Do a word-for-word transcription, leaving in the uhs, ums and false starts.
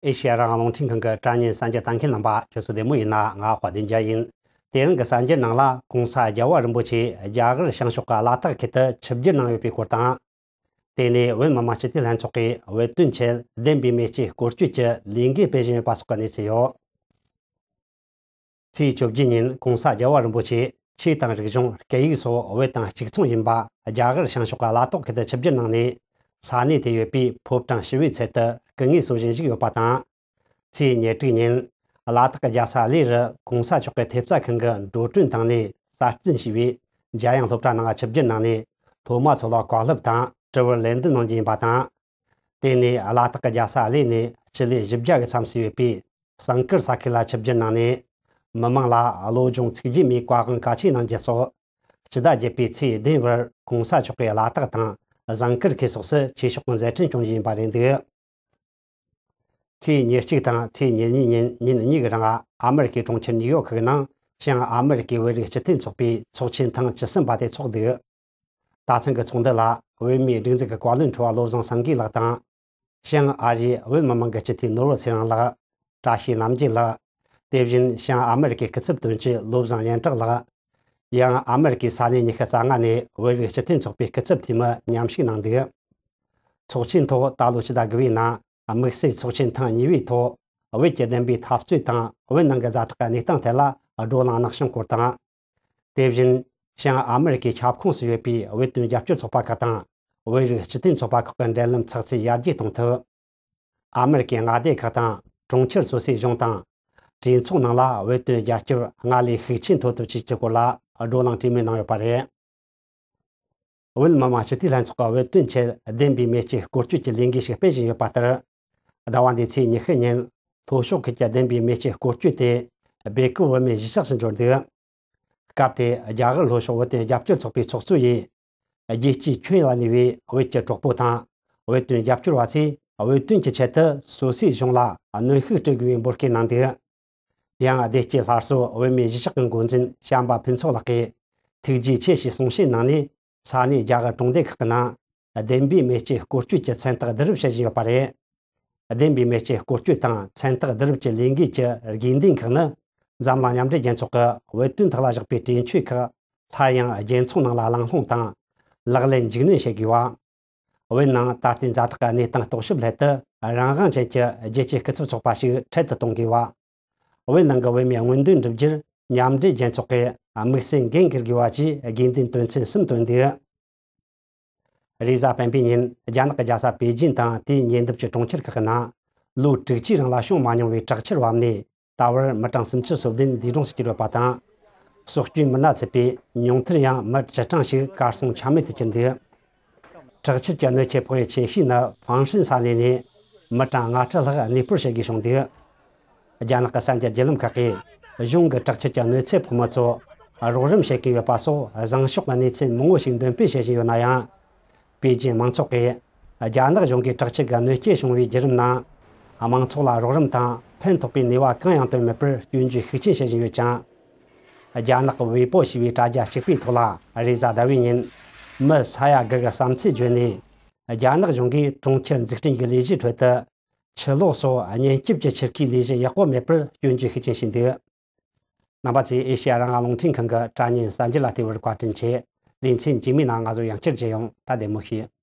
ཨེ་ཤེ་ཡ་རང་དབང་རླུང་འཕྲིན་ཁང་གི་དྲ་བརྙན་གསར་འགྱུར་ལྟ་མཁན་རྣམ་པ་ཁྱོད་ཚོ་བདེ་མོ་ཡིན་ན། ང་དཔལ་ལྡན་རྒྱལ་ཡིན། དེ་རིང་གི་གསར་འགྱུར་ནང་ལ་༸གོང་ས་རྒྱལ་བ་རིན་པོ་ཆེ་རྒྱ་གར་བྱང་ཕྱོགས་ཀྱི་ལ་དྭགས་ཁུལ་དུ་ཆིབས་བསྒྱུར་གནང་ཡོད་པའི་སྐོར་དང་། དེ་ནས་བོད་མི་མང་སྤྱི་འཐུས་ལྷན་ཚོགས་ཀྱིས་བོད་དོན་ཆེད་བདེན་པའི་མེ་ལྕེ་སྐོར་སྐྱོད་ཀྱི་ལས་འགུལ་སྤེལ་བཞིན་ཡོད་པ་སོགས་ཀྱི་གནས་ཚུལ་ཡོད། ཚེས་བཅོ་བརྒྱད་ཉིན་༸གོང་ས་རྒྱལ་བ་རིན་པོ་ཆེ་ཆོས་དང་རིག་གཞུང་། སྐད་ཡིག་སོགས་བོད་དང་གཅིག་མཚུངས་ཡིན་པ་རྒྱ་གར་བྱང་ཕྱོགས་ཀྱི་ལ་དྭགས་ཁུལ་དུ་ཆིབས་བསྒྱུར་གནང་ནས། ས་གནས་དེ་ཡོད་པའི་ཕོ་བྲང་ཞི་བའི་ཚལ་དུ་སྐུ་ངལ་གསོ་བཞིན་བཞུགས་ཡོད་པ་དང་། ཚེས་ཉེར་དྲུག་ཉིན་ལ་དྭགས་ཀྱི་རྒྱལ་ས་གླེ་རུ་༸གོང་ས་མཆོག་གི་ཐེབས་རྩ་ཁང་གི་འགྲོ་གྲོན་བཏང་ནས་གསར་བརྩིས་བྱས་པའི་འཇམ་དབྱངས་སློབ་གྲྭ་ནང་ཆིབས་བསྒྱུར་གནང་ནས། སློབ་མ་ཚོ་ལ་བཀའ་སློབ་དང་དྲི་བར་ལན་འདེབས་གནང་རྒྱུ་ཡིན་པ་དང་། དེ་ནས་ལ་དྭགས་ཀྱི་རྒྱལ་ས་གླེ་ནས་སྤྱི་ལེ་བཞི་བརྒྱ་གི་མཚམས་སུ་ཡོད་པའི་ཟངས་དཀར་ས་ཁུལ་ལ་ཆིབས་བསྒྱུར་གནང་ནས། མི་མང་ལ་བློ་སྦྱོང་ཚིག་བརྒྱད་མའི་བཀའ་དབང་གལ་ཆེ་གནང་རྒྱུ་སོགས། སྤྱི་ཟླ་བརྒྱད་པའི་ཚེས་བདུན་བར་༸གོང་ས་མཆོག་གིས་ལ་དྭགས་དང་ཟངས་དཀར་ཁུལ་སོགས་སུ་ཆོས་ཕྱོགས་ཀྱི་མཛད་འཕྲིན་སྐྱོང་རྒྱུ་ཡིན་པ་རེད་འདུག་ཚེས་ཉེར་གཅིག་དང་ཚེས་ཉེར་གཉིས་ཉིན་ཉིན་གཉིས་ཀྱི་རིང་ཨ་མེ་རི་ཀའི་གྲོང་ཁྱེར་ནིའུ་ཡོག་གི་ནང་བྱང་ཨ་མེ་རི་ཀའི་བོད་རིགས་སྤྱི་མཐུན་ཚོགས་པའི་ཚོགས་ཆེན་ཐེངས་བཅུ་གསུམ་པ་དེ་ཚོགས་འདུག་ད་ཐེངས་ཀྱི་ཚོགས་འདུ་ལ་བོད་མིའི་སྒྲིག་འཛུགས་ཀྱི་བཀའ་བློན་ཁྲི་པ་བློ་བཟང་སེང་གེ་ལགས་དང་། བྱང་ཨ་རིའི་བོད་མི་མང་གི་སྤྱི་འཐུས་ནོར་བུ་ཚེ་རིང་ལགས། བཀྲ་ཤིས་རྣམ་རྒྱལ་ལགས། དེ་བཞིན་བྱང་ཨ་མེ་རི་ཀའི་སྐུ་ཚབ་དོན་གཅོད་བློ་བཟང་སྙན་གྲགས་ལགས། ཡང་ཨ་མེ་རི་ཀའི་ས་གནས་ཉི་ཤུ་རྩ་ལྔ་ནས་བོད་རིགས་སྤྱི་མཐུན་ཚོགས་པའི་སྐུ་ཚབ་འཐུས་མི་མཉམ་ཞུགས་གནང་འདུག་ཚོགས་ཆེན་ཐོག་ད་ལོ་ཕྱི་ཟླ་དགུ་པའི་ནང་དམིགས་བསལ་ཚོགས་ཆེན་ཐེངས་གཉིས་པའི་ཐོག་བོད་ཀྱི་བདེན་པའི་འཐབ་རྩོད་དང་བོད་ནང་གི་ཛ་དྲག་གི་གནས་སྟངས་ཐད་ལ་བགྲོ་གླེང་གནང་བྱུང་སྐོར་དང་། དེ་བཞིན་བྱང་ཨ་མེ་རི་ཀའི་ཁྱབ་ཁོངས་སུ་ཡོད་པའི་བོད་དོན་རྒྱབ་སྐྱོར་ཚོགས་པ་ཁག་དང་བོད་རིགས་སྤྱི་མཐུན་ཚོགས་པ་ཁག་གི་འབྲེལ་ལམ་ཚགས་ཚུད་ཡར་རྒྱས་གཏོང་ཐབས། ཨ་མེ་རི་ཀའི་མངའ་སྡེ་ཁག་དང་གྲོང་ཁྱེར་སོ་སོའི་གཞུང་དང་། གྲོས་ཚོགས་ནང་ལ་བོད་དོན་རྒྱབ་སྐྱོར་སྔར་ལས་ཤུགས་ཆེ་མཐོ་ཐབས་བྱེད་རྒྱུའི་སྐོར་ལ་བགྲོ་གླེང་གྲོས་མོལ་གནང་ཡོད་པ་རེད། བོད་མི་མང་སྤྱི་འཐུས་ལྷན་ཚོགས་ཀྱིས་བོད་དོན་ཆེད་བདེན་པའི་མེ་ལྕེ་སྐོར་སྐྱོད་ཀྱི་ལས་འགུལ་ཞིག་སྤེལ་བཞིན་ཡོད་པ་ལྟར། ཟླ་བ་འདིའི་ཚེས་ཉི་ཤུ་ཉིན་ལྷོ་ཕྱོགས་ཁུལ་གྱི་བདེན་པའི་མེ་ལྕེ་སྐོར་སྐྱོད་དེ་སྦེལ་ཀོབ་བོད་མིའི་གཞིས་ཆགས་སུ་འབྱོར་འདུག་སྐབས་དེར་རྒྱ་གར་ལྷོ་ཕྱོགས་བོད་དོན་རྒྱབ་སྐྱོར་ཚོགས་པའི་ཚོགས་གཙོ་ཡིས། རྒྱལ་སྤྱིའི་ཁྱོན་ཡོངས་ལ་གནས་པའི་བོད་ཀྱི་གྲོགས་པོ་དང་བོད་དོན་རྒྱབ་སྐྱོར་བ་ཚོས་བོད་དོན་གྱི་ཆེད་དུ་སོ་སོའི་གཞུང་ལ་གནོན་ཤུགས་སྤྲོད་དགོས་པའི་འབོད་སྐུལ་གནང་འདུག་ཡང་བདེ་སྐྱིད་སླར་གསོ་བོད་མིའི་གཞིས་ཆགས་ཀྱི་འགོ་འཛིན་བྱམས་པ་ཕུན་ཚོགས་ལགས་ཀྱིས་ཐུགས་རྗེ་ཆེ་ཞེས་གསུང་བཤད་གནང་ནས། ས་གནས་རྒྱ་གར་གྲོང་སྡེ་ཁག་གི་ནང་བདེན་པའི་མེ་ལྕེ་སྐོར་སྐྱོད་ཀྱི་མཚན་རྟགས་བསྡུ་རུབ་བྱེད་བཞིན་ཡོད་པ་རེད། བདེན་པའི་མེ་ལྕེ་སྐོར་སྐྱོད་དང་མཚན་རྟགས་བསྡུ་རུབ་ཀྱི་ལས་འགུལ་གྱི་དགོས་འདུན་ཁག་ནི། འཛམ་གླིང་མཉམ་འབྲེལ་རྒྱལ་ཚོགས་ཀྱི་བོད་དོན་ཐོག་ལ་བཞག་པའི་གྲོས་ཆོད་ཁག་སླར་ཡང་རྒྱལ་ཚོགས་ནང་ལ་གླེང་སློང་དང་། ལག་ལེན་མཇུག་སྣོན་བྱེད་དགོས་པ། བོད་ནང་ད་ལྟའི་ཛ་དྲག་གི་གནས་སྟངས་རྟོག་ཞིབ་སླད་དུ། རང་དབང་ཅན་གྱི་རྒྱལ་སྤྱིའི་སྐུ་ཚབ་ཚོགས་པ་ཞིག་འཕྲལ་དུ་གཏོང་དགོས་པ། བོད་ནང་གི་བོད་མིའི་མངོན་འདོད་འགྲུབ་རྒྱུར་མཉམ་འབྲེལ་རྒྱལ་ཚོགས་ཀྱི་དམིགས་བསལ་འགན་འཁུར་དགོས་པ་བཅས་དགོས་འདུན་དོན་ཚན་གསུམ་བཏོན་འདུག་རེས་གཟའ་སྤེན་པའི་ཉིན་རྒྱ་ནག་གི་རྒྱལ་ས་པེ་ཅིན་དང་དེའི་ཉེ་འདབས་ཀྱི་གྲོང་ཁྱེར་ཁག་གི་ནང་ལོ་དྲུག་ཅུའི་རིང་ལ་བྱུང་མ་མྱོང་བའི་དྲག་ཆར་བབས་ནས། ད་བར་མི་གྲངས་སུམ་ཅུ་སོ་བདུན་འདས་གྲོངས་སུ་གྱུར་ཡོད་པ་དང་། སྲོག་སྐྱོན་མི་སྣ་ཚུད་པའི་ཉུང་མཐར་ཡང་མི་བཅུ་གྲངས་ཤིག་གར་སོང་ཆ་མེད་དུ་གྱུར་འདུག་དྲག་ཆར་གྱི་གནོད་འཚེ་ཕོག་ཡུལ་ཆེ་ཤོས་ནི་ཧྥང་ཧྲན་ས་གནས་ནས་མི་གྲངས་ལྔ་ཁྲི་ལྷག་གནས་སྤོར་བྱེད་དགོས་བྱུང་འདུག་རྒྱ་ནག་གི་གསར་འགྱུར་བརྒྱུད་ལམ་ཁག་གིས་གཞུང་གི་དྲག་ཆར་གྱི་གནོད་འཚེ་ཕོག་མི་ཚོ་རོགས་རམ་བྱེད་ཀྱིན་ཡོད་པ་སོགས་བཟང་ཕྱོགས་ཀྱི་གནས་ཚུལ་མང་པོ་ཞིག་འདོན་སྤེལ་བྱེད་བཞིན་ཡོད་ན་ཡང་། པེ་ཅིན་མང་ཚོགས་ཀྱིས་རྒྱ་ནག་གཞུང་གིས་དྲག་ཆར་གྱི་གནོད་སྐྱེལ་བྱུང་བའི་བརྒྱུད་རིམ་ནང་། མང་ཚོགས་ལ་རོགས་རམ་དང་ཕན་ཐོགས་པའི་ནུས་པ་གང་ཡང་བཏོན་མེད་པར་སྐྱོན་བརྗོད་ཤུགས་ཆེན་བྱེད་བཞིན་ཡོད་ཅིང་། རྒྱ་ནག་ཝེ་པོ་ཞེས་པའི་དྲ་རྒྱ་གཅིག་པའི་ཐོག་ལ་རེས་གཟའ་ཟླ་བའི་ཉིན་མི་ས་ཡ་དགུ་གི་བསམ་ཚུལ་བརྗོད་ནས། རྒྱ་ནག་གཞུང་གིས་གྲོང་ཁྱེར་འཛུགས་སྐྲུན་གྱི་ལས་གཞིའི་ཁྲོད་དུ་ཆུ་གློག་སོགས་གཉེན་སྐྱོབ་ཀྱི་ཆུ་རྐའི་ལས་གཞི་ཡག་པོ་མེད་པར་སྐྱོན་བརྗོད་ཤུགས་ཆེན་བྱས་འདུག་རྣམ་པ་ཚོས་ཨེ་ཤེ་ཡ་རང་དབང་རླུང་འཕྲིན་ཁང་གི་དྲ་བརྙན་གསར་འགྱུར་ལ་བལྟས་པར་བཀའ་དྲིན་ཆེ། ལེ་ཚན་རྗེས་མའི་ནང་ང་ཚོ་ཡང་བསྐྱར་མཇལ་ཡོང་། ད་བདེ་མོ་བྱོས།